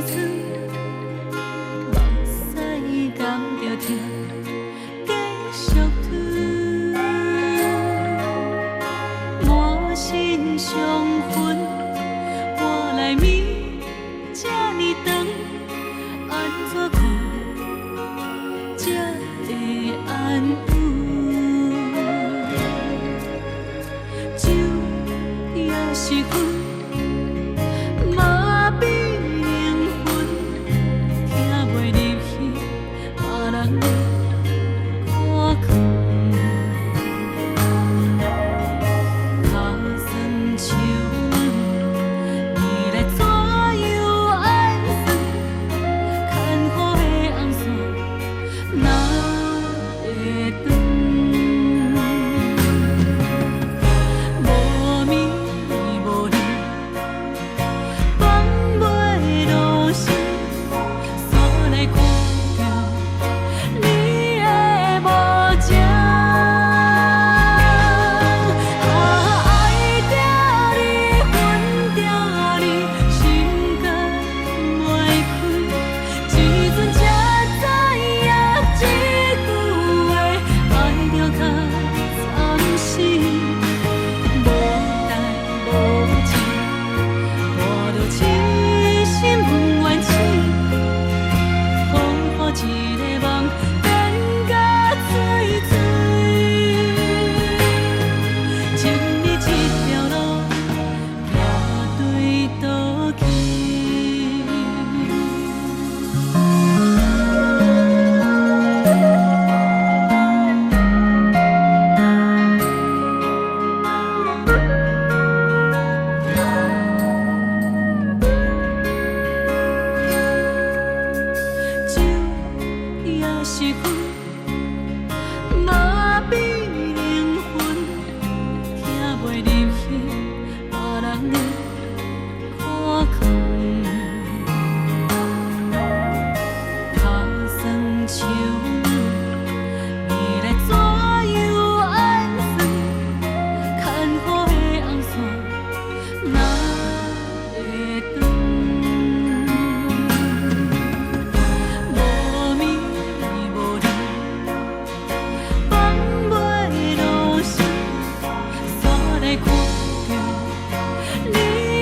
酸，目屎含著疼，繼續吞。滿身傷痕，我內面這呢長，按怎睏才會安穩？酒也是薰，麻痹靈魂，聽袂入去別人的苦勸。跤酸手軟，你來怎樣按算？牽苦的紅線哪會斷？無眠無慮，放袂落心，煞來看著你的無情。啊，愛著你，恨著你，心肝袂開，這陣才知影這句話，愛著較慘死。無代無誌，活著痴心不願醒，予一个夢變甲碎碎。情你這條路，行對佗去。酒也是薰，麻痹靈魂，聽袂入去別人的苦勸。跤酸手軟，你來怎樣按算？牽苦的紅線哪會斷？無眠無慮，放袂落心，煞來看著你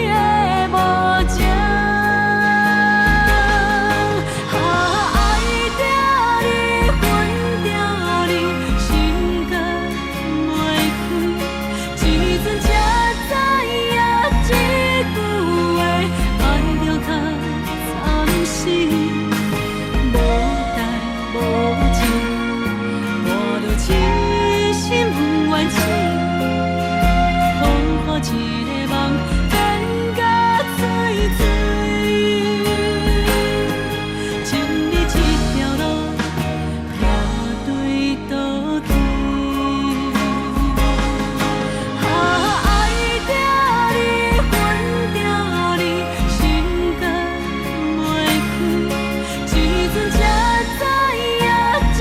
的無情。啊，愛著你，恨著你，心肝袂開，這陣才知影這句話，愛著較慘死。無代無誌，活著痴心不願醒，予一个夢變甲碎碎。情你這條路，行對佗去。啊，愛著你，恨著你，心肝袂開，這陣才知影這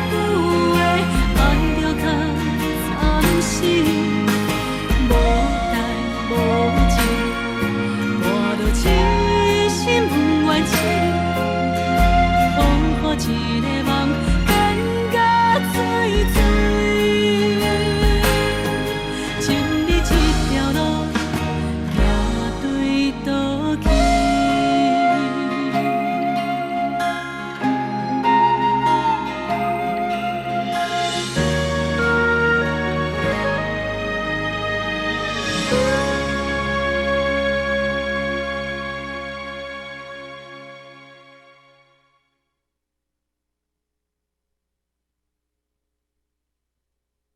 句話，愛著較慘死。無代無誌，活著痴心不願醒，予一个